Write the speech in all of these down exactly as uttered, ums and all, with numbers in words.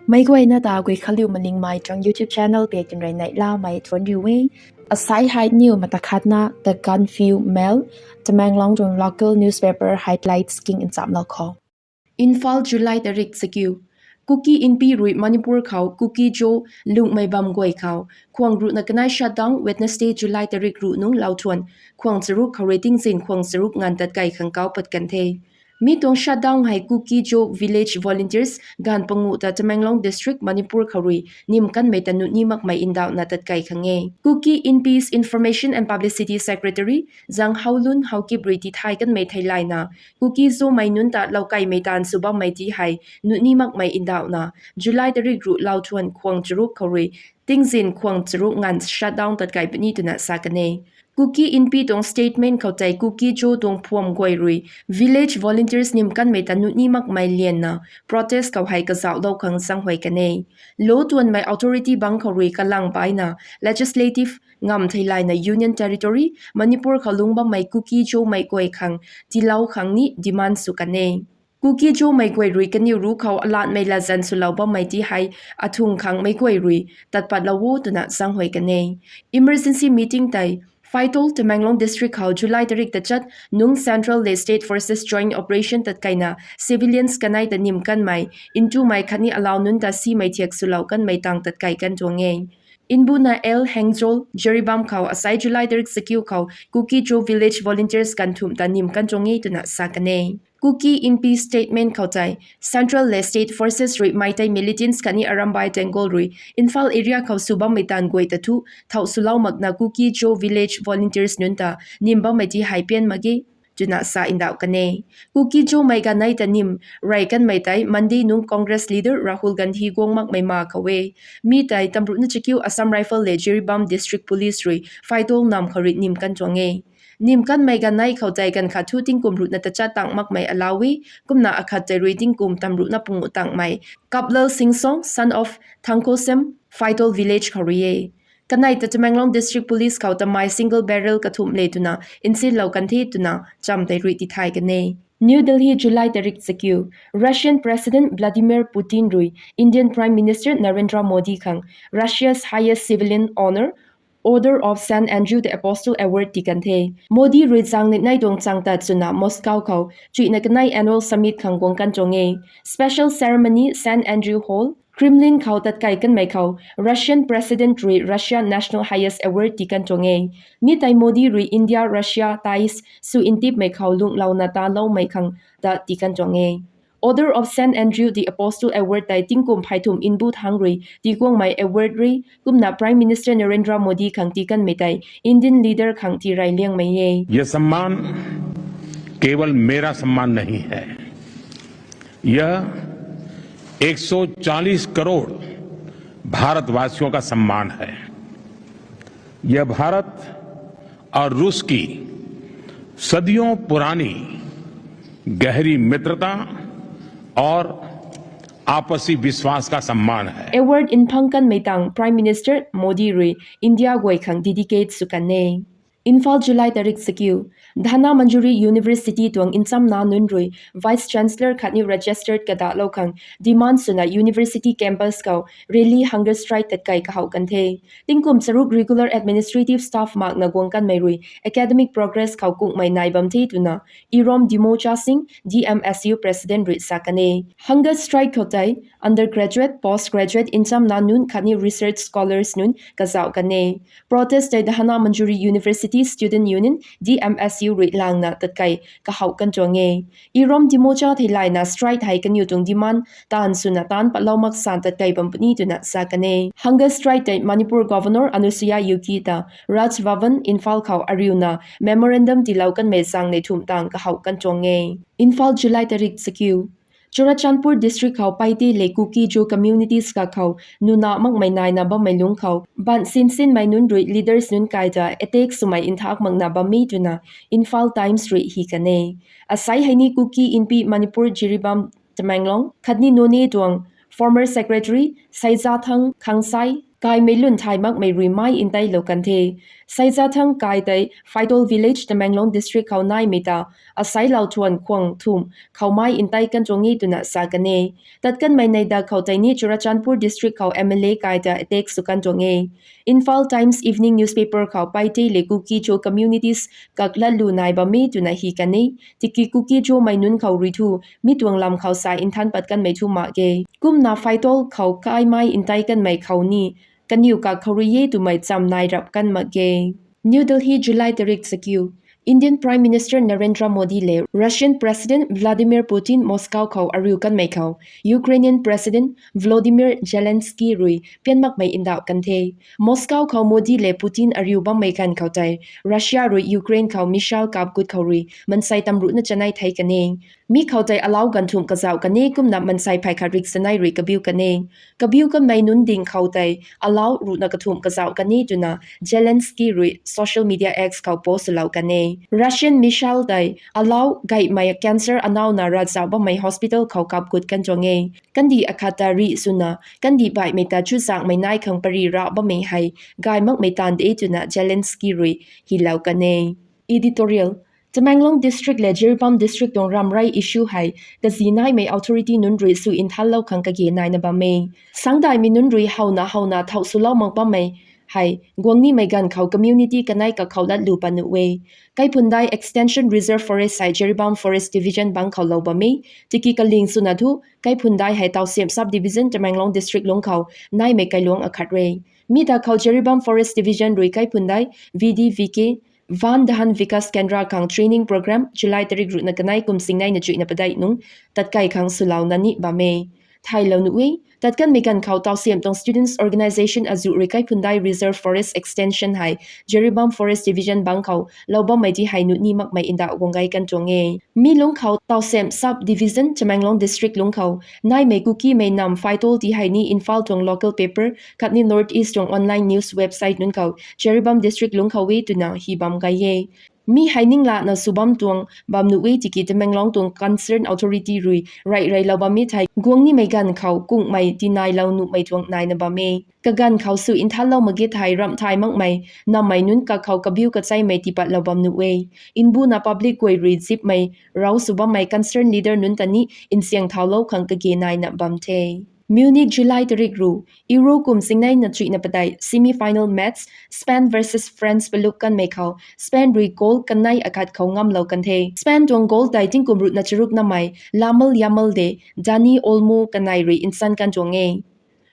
Meic guayna ta Guikhanliu Malingmei tuang YouTube channel pei tinrui neihlamei thuanc riu e. Asai hei niw mata khatna The Gaanphiu Mail, Tamenglong tuang local newspaper highlights king nchamlou khou. Imphal, July tarik chakiu. Kuki Inpi rui Manipur khou Kuki-Zo lungmei bam guay khou khuang ruhna kanei shutdown Wednesday, July tarik ruh nungc lou thuan khuang charuk khou rui tingzin khuang charuk nganv tat kei khang kau pat kan the. Mi tuang shutdown hei Kuki-Zo Village Volunteers ganv panguh ta Tamenglong District, Manipur khou rui nim kanmei ta nuni makmei ndauhna tat kei khang e. Kuki Inpi's Information and Publicity Secretary Zanghaolun Haokip rui tithay kanmei theilayna, Kuki-Zomei nunc ta loukaimei taanv sw bammei ti hei nuni makmei ndauhna, July tarik ruh lou thuan khuang charuk khou rui tingzin khuang charuk nganv shutdown tat kei puni twna sa kan e. Kuki Inpi tuang statement khou tei Kuki-Zo tuang phuam guay rui Village Volunteers nim kanmei ta nuni makmei lianna protest khou hei kazauhlou khang zaenghuay kan e. Lou tuanmei authority bangc khou rui kalang paina legislative ngamv theilayna Union Territory Manipur khou lungc bammei Kuki-Zomei guay khang tiilou khang ni demand sw kan e. Kuki-Zomei guay rui kaniw ruc khou alatmei latzan swlou bammei ti hei athung khang meic guay rui tatpatlou o twna zaenghuay kan e. Emergency meeting tei Phaitol, Tamenglong District khou July tarik tachat nungc Central le State Forces joint operation tat keina civilians kanei ta nim kanmei, ntumei khatni alau nunc ta simei thiak swlou kanmei tang tat kei kan tuang e. Mbuna L Hengjol, Jiribam khou asai July tarik chakiu khou Kuki-Zo Village Volunteers ganv thumh ta nim kan tuang e twna sa kan e. Kuki Inpi statement khou tei, Central le State Forces rui Meitei militants khatni Arambai Tenggol rui Imphal area khou sw bammei taanv guay ta thu thau swlou makna Kuki-Zo Village Volunteers nunc ta nim bammei ti hei pian mak ge twna sa ndauh kan e. Kuki-Zomei ganei ta nim rey kanmei tei Monday nungc Congress leader Rahul Gandhi guang makmei ma khou e. Mi tei tamruhna chakiu Assam Rifle le Jiribam District Police rui Phaitol namv khou rui nim kan tuang e. Nim kanmei ganei khou tei ganv khat thu tingkum ruhna tachat tang makmei alau e, kumna akhat tei rui tingkum tamruhna panguh tangmei Kaplal Singson, son of Thangkhosem, Phaitol village khou rui e. Kanei ta Tamenglong District Police khou tamei single barrel kathumh le twna nsinlou kan the twna cham tei rui tithay kan e. New Delhi, July tarik chakiu. Russian President Vladimir Putin rui Indian Prime Minister Narendra Modi khang Russia's highest civilian honor, Order of Saint Andrew the Apostle Award tii kan the. Modi rui zaeng ni nei tuang chang tat swna Moscow khou chuihna kanei annual summit khang guang kan tuang e. Special ceremony Saint Andrew Hall, Kremlin khou tat kei kanmei khou Russian President rui Russia National Highest Award tii kan tuang e. Mi tei Modi rui India-Russia ties sw ntipmei khou lunglouna taloumei khang ta tii kan tuang e. Order of Saint Andrew the Apostle Award tei tingkum pheythumh mbu thangc rui tiiguangmei award rui, kumna Prime Minister Narendra Modi khang tii kanmei tei Indian leader khang tii rey liangmei e. ये सम्मान केवल मेरा सम्मान नहीं है, यह एक सौ चालीस करोड़ भारतवासियों का सम्मान है। यह भारत और रूस की सदियों पुरानी गहरी मित्रता और आपसी विश्वास का सम्मान है। Award nphang kanmei tang Prime Minister Modi rui India guay khang dedicate sw kan e. Imphal, July tarik chakiu. Dhanamanjuri University tuang nchamna nunc rui Vice Chancellor khatni registered kadahlou khang demand swna university campus khou rally, hunger strike tat kei kahouh kan the. Tingkum charuk regular administrative staff makna guang kanmei rui academic progress khou kungmei nai bam the twna Irom Dimocha Singh, D M S U President rui sa kan e. Hunger strike khou tei undergraduate, postgraduate nchamna nunc khatni research scholars nunc kazauh kan e. Protest tei Dhanamanjuri University Student Union, D M S U rui langna tat kei kahouh kan tuang e. Irom Dimocha theilayna strike hei kaniw tuang demand taanv swna taanc patlou mak san tat kei bam puni twna sa kan e. Hunger strike tei Manipur Governor Anusuiya Uikey ta Raj Bhavan, Imphal khou ariuna memorandum tiilou kanmei zaeng ni thumh tang kahouh kan tuang e. Imphal, July tarik chakiu. Churachandpur District khou Paite le Kuki-Zo communities kakhou nuna makmei naina bammei lungc khou ban sinsinmei nunc rui leaders nunc kai ta attack swmei nthak makna bammei twna Imphal Times rui hi kan e. Asai hei ni Kuki Inpi Manipur Jiribam Tamenglong khatni Noney tuang former secretary Seizathang Khangsai kaimei lun thay makmei rui mai nteilou kan the. Saizathang kai tei Phaitol Village, Tamenglong District khou naimei ta asailou thuan khwang thumh khou mai ntei kan tuang e twna sa kan e. Tat kanmei neih dak khou tei ni Churachandpur District khou M L A kai ta attack sw kan tuang e. Imphal Times Evening Newspaper khou Paite le Kuki-Zo communities kak latlu nai bam e twna hi kan e. Tiki Kuki-Zomei nunc khou rui thu mi tuang lam khou sa nthan pat kanmei thu mak ge. Kumna Phaitol khou kai mai ntei kanmei khou ni kaniw kak khou rui e twmei cham nai rap kan mak ge. New Delhi, July tarik chakiu. Indian Prime Minister Narendra Modi le Russian President Vladimir Putin Moscow khou ariu kanmei khou Ukrainian President Volodymyr Zelensky rui pian makmei ndauh kan the. Moscow khou Modi le Putin ariu bammei ganv khou tei Russia rui Ukraine khou missile kap gut khou rui mansei tamruhna chanei thei kan e. Mi khou tei alau ganv thumh kazauh kan e kumna mansei phay khat rik chanei rui kabiu kan e. Kabiu kanmei nunc ding khou tei alau ruhna kathumh kazauh kan e twna Zelensky rui social media X khou post swlou kan e. Russian missile tei alau gaihmei cancer anauna ravzauh bammei hospital khou kap gut kan tuang e. Kandih akhat ta rih swna kandih baihmei ta chuzaenghmei nai khang pary ra bammei hei gay makmei taanv de twna Zelensky rui hilou kan e. Editorial. Tamenglong District le Jiribam District tuang ramrei issue hei kazi naimei authority nunc rui sw nthallou khang kage naina bam e. Sangdaihmei nunc rui howna howna thau swlou mak bammei hei guangnimei ganv khou community kanei kakhou latlu pat nuh e. Kaiphundai Extension Reserve Forest hei Jiribam Forest Division bangc khou lou bam e. Tiki kaling swna thu Kaiphundai hei Tawsem Sub Division, Tamenglong District lungc khou naimei kailuangc akhat re. Mi ta khou Jiribam Forest Division rui Kaiphundai V D V K, Van Dhahan Vikas Kendra khang training program July tarik ruhna kanei kum singnei na chuihna padeih nung tatkai khang swlouna ni bam e. Thailou nuh e, tat kanmei ganv khou Tawsem tuang Students Organisation azuh rui Kaiphundai Reserve Forest Extension hei Jiribam Forest Division bangc khou lou bammei ti hei nuh ni makmei ndauh guang gay kan tuang e. Mi lungc khou Tawsem Sub Division, Tamenglong District lungc khou naimei Kukimei nam Phaitol ti hei ni Imphal tuang local paper khatni North East tuang online news website nunc khou Jiribam District lungc khou e twna hi bam gay e. Mi hei ninglana sw bam tuang bam nuh e tiki Tamenglong tuang concern authority rui rey reylou bam e thei guangnimei ganv khou kunghmei tinailou nuhmei tuang naina bam e. Kaganv khou sw nthanlou mak ge thei ramh thay makmei nammei nunc kakhou kabiu kacheimei tiipatlou bam nuh e. Mbuna public guay rui zipmei rau sw bammei concern leader nunc ta ni nsiang thaulou khang kage naina bam the. Munich, July tarik ruh. Euro kum singnei na chuihna padeih semi-final match Spain versus France palup kanmei khou Spain rui goal kanei akhat khou ngamlou kan the. Spain tuang goal tei tingkum ruhna charuk namei Lamine Yamal de Dani Olmo kanei rui nsan kan tuang e.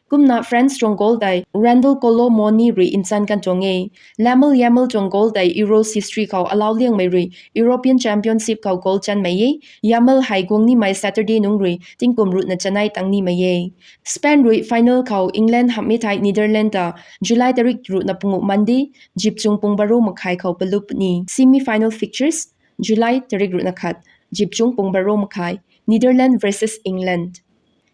Kumna France tuang goal tei Randal Kolo Muani rui nsan kan tuang e. Lamine Yamal tuang goal tei Euros history khou alau liangmei rui European Championship khou goal chanmei e. Yamal hei guangnimei Saturday nung rui tingkum ruhna chanei tang nimei e. Spain rui final khou England hamhmei thei Netherlands ta July tarik ruhna pungu Monday zipchung pung baro makhai khou palup ni. Semi-final fixtures, July tarik ruhna khat zipchung pung baro makhai, Netherlands versus England.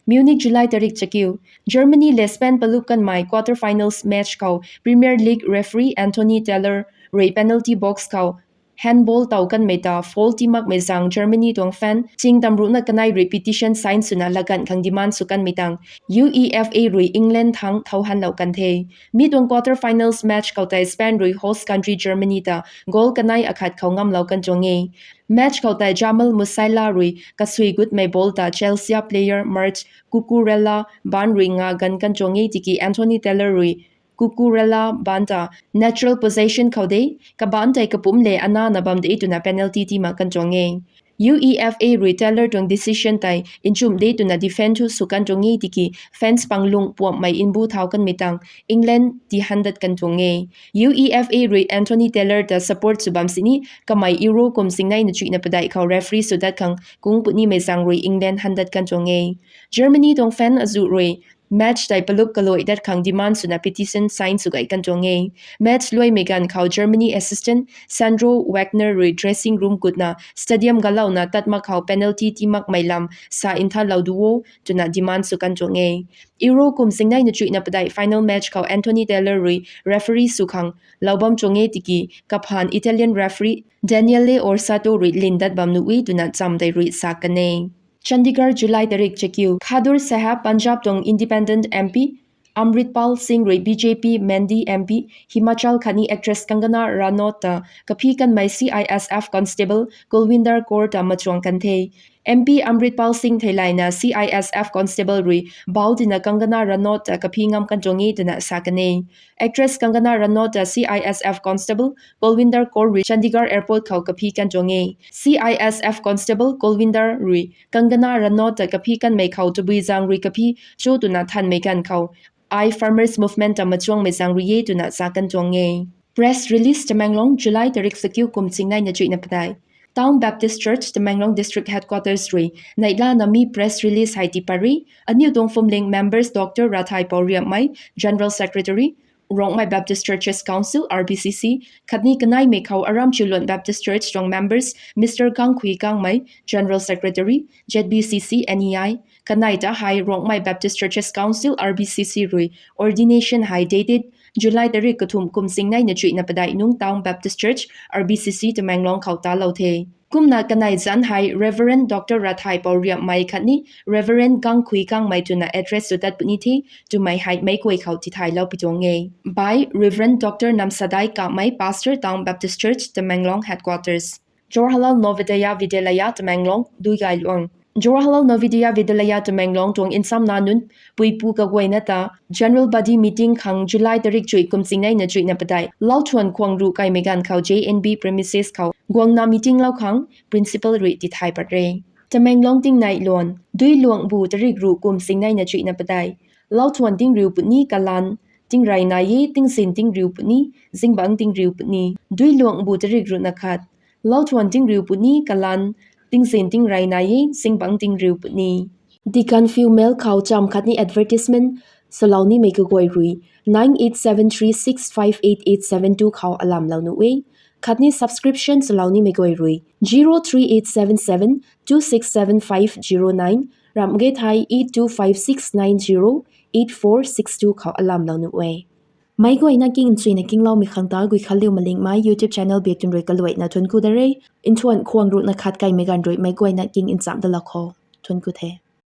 Munich, July tarik chakiu. Germany le Spain palup kanmei quarter finals match khou Premier League referee Anthony Taylor rui penalty box khou handball tow kanmei ta foul tii makmei zaeng Germany tuang fan ching tamruhna kanei rui petition sign swna laganv khang demand sw kanmei tang UEFA rui England thangc thau hanlou kan the. Mi tuang quarter finals match khou tei Spain rui host country Germany ta goal kanei akhat khou ngamlou kan tuang e. Match khou tei Jamal Musiala rui kasui gutmei ball ta Chelsea player Marc Cucurella baan rui nga ganv kan tuang e tiki Anthony Taylor rui Cucurella baan ta natural position khou de, kabaan tei kapumc le anana bam de twna penalty tii mak kan tuang e. UEFA rui Taylor tuang decision tei nchumh de twna defend thu sw kan tuang e tiki fans panglung puamhmei mbu thau kanmei tang England ti handat kan tuang e. UEFA rui Anthony Taylor ta support sw bam sini kamei Euro kum singnei na chuihna padeih khou referee sw dat khang kung punimei zaeng rui England handat kan tuang e. Germany tuang fan azuh rui match tei palup kalui dat khang demand swna petition sign sw gay kan tuang e. Match luaimei ganv khou Germany assistant Sandro Wagner rui dressing room gutna stadium galouna tat mak khou penalty tii makmei lam sa nthanlou du o twna demand sw kan tuang e. Euro kum singnei na chuihna padeih final match khou Anthony Taylor rui referee sw khang lou bam tuang e tiki kaphaan Italian referee Daniele Orsato rui lin dat bam nuh e twna cham tei rui sa kan e. Chandigarh, July tarik chakiu. Khadur Sahib, Punjab tuang independent M P Amritpal Singh rui B J P Mandi M P Himachal khatni actress Kangana Ranaut ta kaphi kanmei C I S F constable Kulwinder Kaur ta machuang kan the. M P Amritpal Singh theilayna C I S F constable rui bau tina Kangana Ranaut ta kaphi ngam kan tuang e twna sa kan e. Actress Kangana Ranaut ta C I S F constable Kulwinder Kaur rui Chandigarh airport khou kaphi kan tuang e. C I S F constable Kulwinder rui Kangana Ranaut ta kaphi kanmei khou tabui zaeng rui kaphi cho twna thanmei ganv khou ai farmers movement ta machuangmei zaeng rui e twna sa kan tuang e. Press release: Tamenglong, July tarik sakiu, kum chingneina chuihna padeih. Town Baptist Church, Tamenglong District Headquarters rui neihlana mi press release hei tii pat ri. Aniu tuang phwamling members Doctor Rathai Pouriamei, General Secretary, Rongmei Baptist Churches Council, R B C C, khatni kaneimei khou Aram Chiuluan Baptist Church tuang members Mister Kangkhui Kangmei, General Secretary, Z B C C N E I, kanei ta hei Rongmei Baptist Churches Council, R B C C rui ordination hei dated July tarik kathumh, kum chingneina chuihna padeih nung Town Baptist Church, R B C C Tamenglong khou talou the. Kumna kanei zanc hei Reverend Doctor Rathai Pouriamei khatni Reverend Kangkhui Kangmei twna address sw tat puni the twmei hei meic guay khou tithaylou pi tuang e. By Reverend Doctor Namsadai Kamei, Pastor, Town Baptist Church, Tamenglong Headquarters. Jawaharlal Navodaya Vidyalaya, Tamenglong, Duigailuang. Jawaharlal Navodaya Vidyalaya, Tamenglong tuang nchamna nunc puipu kaguayna ta General Body Meeting khang July tarik chuih, kum chingneina chuihna padeih, Lauthuan khuang ruh kaimei ganv khou J N B premises khou guangna meeting lou khang Principal rui tithay pat re. Tamenglong tingnei luan: Duiluangbu tarik ruh, kum chingneina chuihna padeih, Lauthuan tingriu puni kalan tingrey nai e, tingzin tingriu puni, zingbangc tingriu puni. Duiluangbu tarik ruhna khat, Lauthuan tingriu puni kalan tingzin tingrey nai e, zingbangc tingriu puni. Deacon Female khou chamv khatni advertisement swlou nimei kaguay rui nine eight seven three six five eight eight seven two khou alamlou nuh e. Khatni subscription swlou nimei guay rui zero three eight seven seven two six seven five zero nine, ramh ge thei eight two five six nine zero eight four six two khou alamlou nuh e. Meic guayna king nchuina kingloumei khang ta Guikhanliu Malingmei YouTube channel biak tun rui kaluaina thuanc ku da re. Nthuan khuang ruhna khat kaimei ganv rui meic guayna king nchamh dalou khou thuanc ku the.